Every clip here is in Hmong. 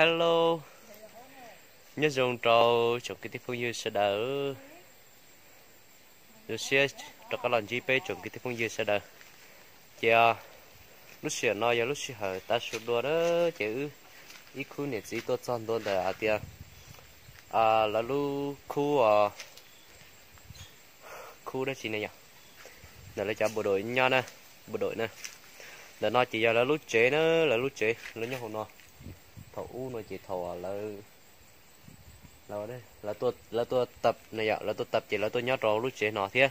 Hello, nyob zoo rau tsoom kwv tij phooj ywg sawv daws. Zoo siab rov qab los ntsib peb tsoom kwv tij phooj ywg sawv daws. Ces lub sij hawm no yog lub sij hawm tav su dua na, ces wb ib khub niam txiv tuaj txog ntua ntawm hais tias lawv lub khub, khub dab tsi ne yom, ntawm lawv cov bộ đội nyob na, bộ đội na. Ntawm no ces yog lawv lub tsev na, lawv lub tsev lawv nyob hauv no. Thaum ub no ces thaum lawv, lawv tuaj tập na yom, lawv tuaj tập ces lawv tuaj nyob rau lub tsev no thiab.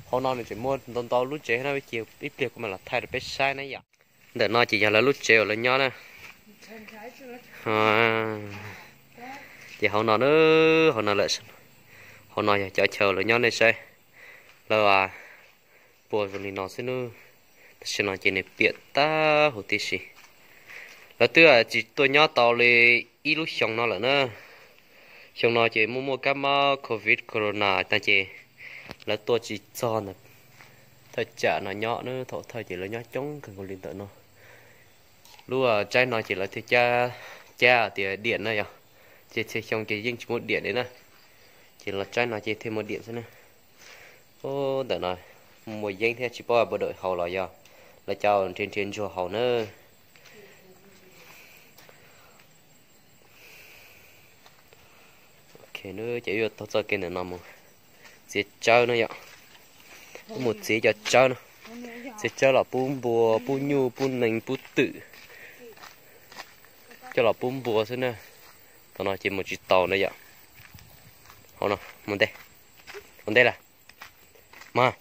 Hauv no nws tseem muaj ntau ntau lub tsev na, ib pliag kuv mam los thaij rau peb saib na yom. Ntawm no ces yog lawv lub tsev uas lawv nyob na. Ces hauv no na, hauv no lawm, hauv no yog cov chaw lawv nyob nej saib. Lawv puas zoo li no xwb nawb. Tam sim no ces nws piam tag huv tib si. Lawv twb tsis tuaj nyob tau li ib lub xyoo no lawm na. Xyoo no ces muaj muaj kab mob covid corona no ces lawv tuaj tsis txog ntawm thaj tsam no nyob na, thaum thawj ces lawv nyob coob kawg nkaus li ntawm no. Lub tsaib no ces lawv thiaj cab tias điện na yom, ces txhia xyoo ces yeej tsis muaj điện li na, ces los tsaib no ces thiaj muaj điện xwb na. Ntawm no muaj yeeb thiab, tsis paub bộ đội haus los yog lawv cov nrhiav nrhiav ntsuag haus na. Ok, ces wb yuav taug txoj kev ntawm no mus txiav tsawb na yom. Wb mus txiav cov tsawb no, txiav tsawb los pub npua, pub nyuj, pub nees, pub twm, coj los pub npua xwb na. Tam no ces mus tsis tau na yom. Hauv no mus ntej, ua ntej lawm mas.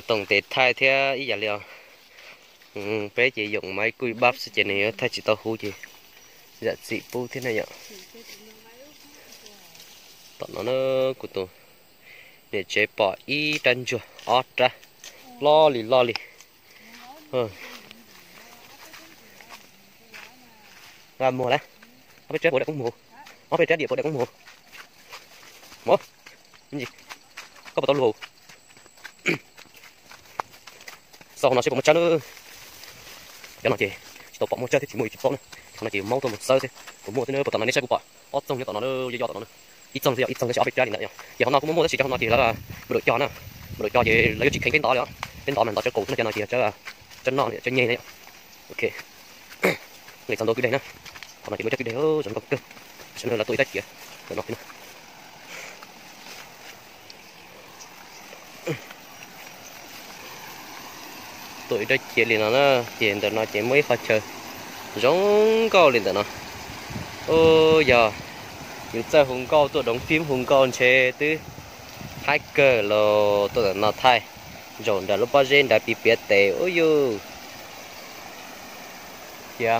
Toom tes thaij thiab ib yam li os. Peb ces yoom maiv kuj ib bab xwb ces nws yuav thaij tsis tau huv ces zam txim pub thiab na yom. Tom no na, kuv tus niam tsev pom ib rab ntsuag ob rab loj li loj li. Muag lawm, ob peb rab puas daj koob muag, ob peb rab diam puas daj koob muag. Muag, koj puas tau luag? Xauj hauv no seb puas muaj tsawb na. Cov no ces tsis tau pom muaj tsawb thiab tsis muaj, tsis paub na. Cov no ces maub tuaj mus xawb seb puas muaj thiab na. Puas tom no nej saib kuv pom ob txoog nyob tom no, yog yog tom no. Ib txoog xwb yom, ib txoog tab sis ob peb rab li ntawd yom. Ces hauv no kuj muaj muaj tab sis cov hauv no ces lawv bộ đội cog na. Bộ đội cog ces lawv yuav tsis kheev peb ntov li os. Peb ntov mas ntov tsawb kaus xwb no, cov no ces tsawb, tsawb noj, tsawb nyeg na yom. Ok, nqis txog ntua kwj deg na. Qhov no ces muaj ib rab kwj deg zoo nkauj kawg. Tam sim no lawv tua ib rab ciav ntawm no thiab na. Tua ib rab ciav li no na, ces ntawm no ces muaj ib qhov chaw zoo nkauj li ntawm no. Ub, yog yus txawj hu nkauj tuaj doov fib hu nkauj ntshe twb haib kawg los tuaj ntawm no thaij, zaum nram lub pob zeb nrad piv piav tes ub yus. Cia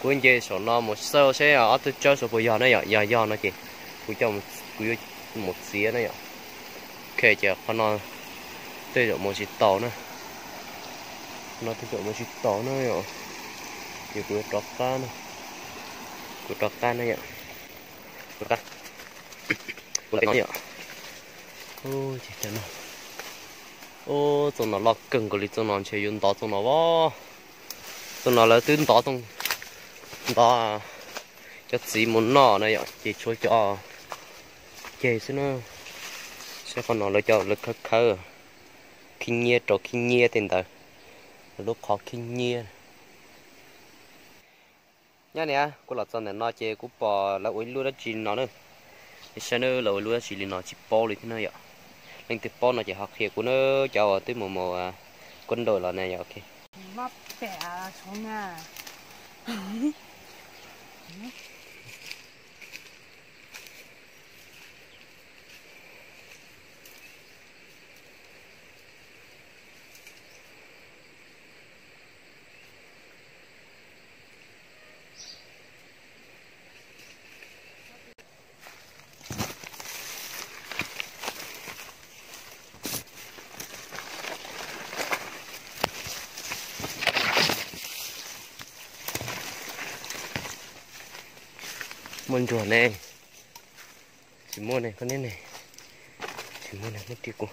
kuv nce saum no mus xauj seb ob tug tsawb saud puas yog na yom, yog yog no ces kuv coj, kuv yuav mus txiav na yom. Ok, ces qhov no tej zaum mus tsis tau na, no tej zaum mus tsis tau na yom, ces kuv yuav rov qab na, kuv rov qab na yom, kuv rov qab, kuv los pem no yom. Ub, txooj no loj kawg nkaus li, txooj no ntshe yuav ntov txooj no as. Txooj no lawv twb ntov, ntov cov txiv mus noj na yom, ces tshuav cov ceg xwb na. Saib qhov no lawv cov lawv khawb khawb khib nyiab rau khib nyiab tej ntawd, lawv lub qhov khib nyiab. Nyob niam, kuv los txog ntawm no ces kuv pom lawv ua ib lub dab tsi no na. Saib na, lawv ua ib lub dab tsi li no tsis paub li thiab na yom. Leej twg paub no ces ho qhia kuv na, cov uas twb mus mus kuab nraum los na yom. Ok. Muaj ntsuag ne. Tsis muaj ne, koj neb ne. Tsis muaj ne, muab riam kuv.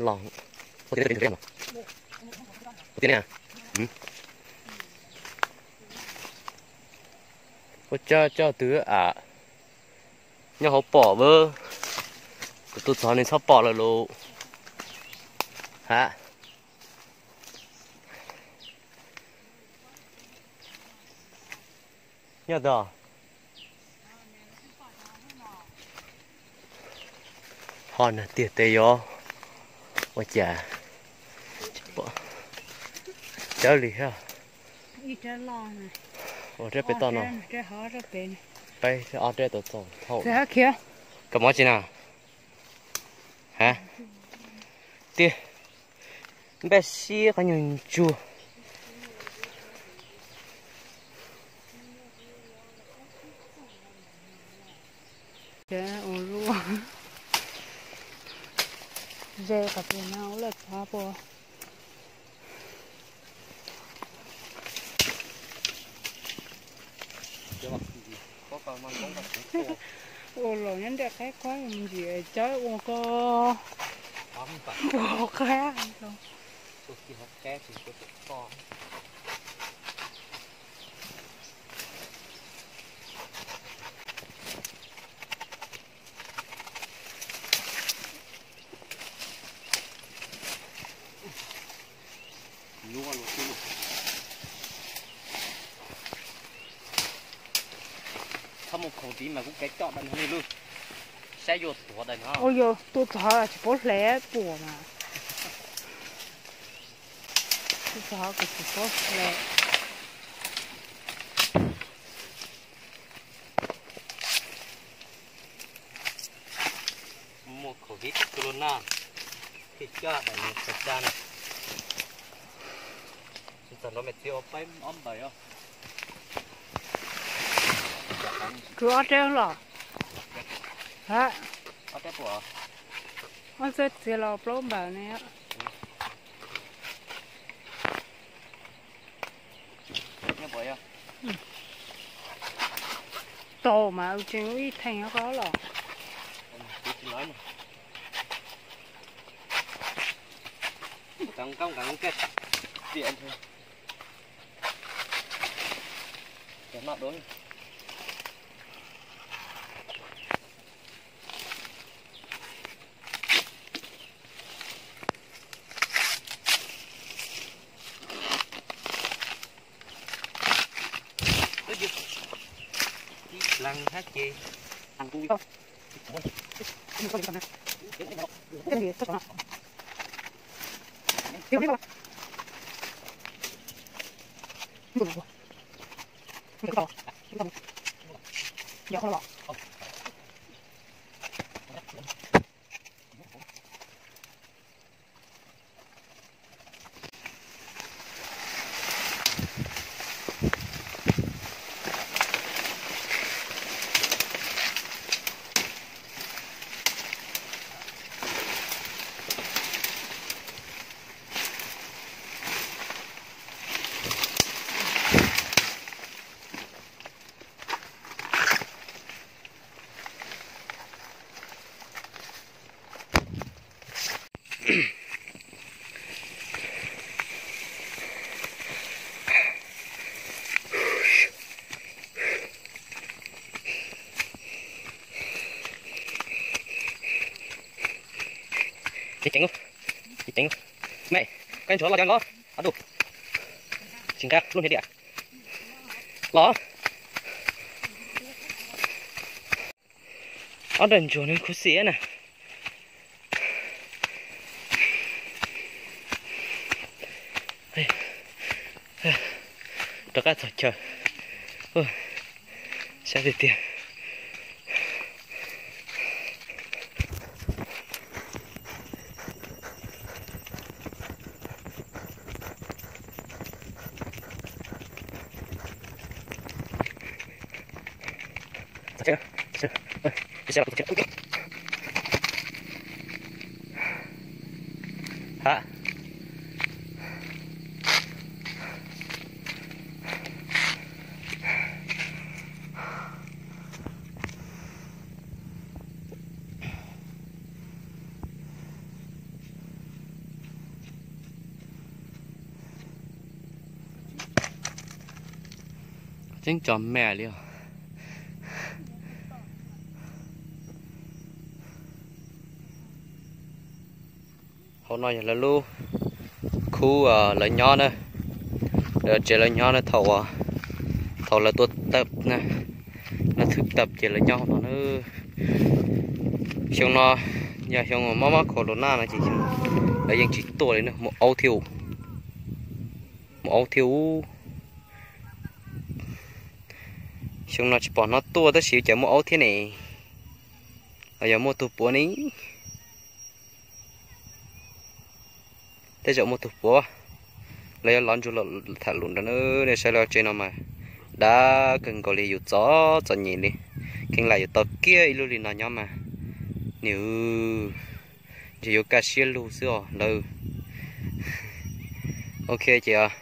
Los. Ua tiag ne. Ua coj coj twv am. Nyob hauv pom vab. Kuv tus txog nws txhob pom lawm lauj. Ha. Nyob tod. Ho nag tiag tes yov. Ua cas tsis pom. Cawv li thiab. Ua rab pem toj no. Peb ob rab tau txaus thaum. Kab mob tsis na. Ha. Tiag. Npaj siab qhov nyuag ntsuag. Ua luaj. Ze qhov tiag no ua laj txhob pua. Ua los nyob ntiaj qaib kuab mus ntsia cov ua ko. Ua qab. Txhob mus khoom tid mas kuv kev coj daim no li lub. Saib yuav tuav daim no. Ua yog tua txog tsis paub hle puas mas. Tua txog kuv tsis paub hle. Muaj covid corona, thiaj coj daim no txog tsa na. Txog nrov me txiv ua peb ob npaws os. Kws ob rab los. Ha. Ob rab puas? Ob txoj txiv los plaub npaws ne. Tau mas tseem ib theem ko los. Lees hab ces Ceev ceev, ceev ceev. Mej, koj ntsuag los cov los, ab du. Tsis nqa lub hniav diam. Los. Ob daim ntsuag no khuv xim na. Rov qab txog chaw. Sab tiag tiag. Ha. Tseeb tso me li os. Hauv no yog lawv lub khub lawv nyob na, lawv tsev lawv nyob na thaum, thaum lawv tuaj tawm na, lawv thwm tawm ces lawv nyob hauv no na. Xyoo no yog xyoo mob mob corona no ces lawv yeej tsis tuaj li na, muaj aub thiab, muaj aub thiab. Xyoo no tsis pom hnov tuaj tab sis cas muaj aub thiab ne, los yog muaj tug puav ne. Tej zaum muaj tug puav, lawv yuav lov ntsuag tham lus nrog nej saib lawv tsev no mas dab kawg nkaus li, yus txom txom nyem li, kheev lam yuav tau kiag ib lub li no nyob mas nws ntshe yuav kaj siab lug xwb os lawv. Ok ces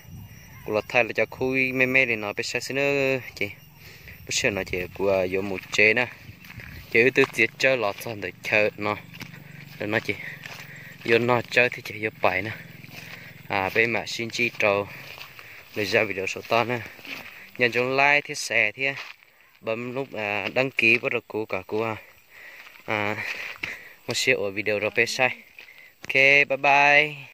kuv los thaij lawv cov khub me me li no peb saib xwb na. Ces lub sij hawm no ces kuv yuav mus tsev na, ces wb twb txiav tsawb los txog ntawm chaw no, ntawm no ces yuav nog tsawb thiab ces yuav pais na. Peb mam sib ntsib rau lwm zaj video saum toj na. Nco ntsoov like thiab share thiab bấm nút đăng ký pub rau kuv kom kuv muaj siab ua video rau peb saib. Ok, bye bye.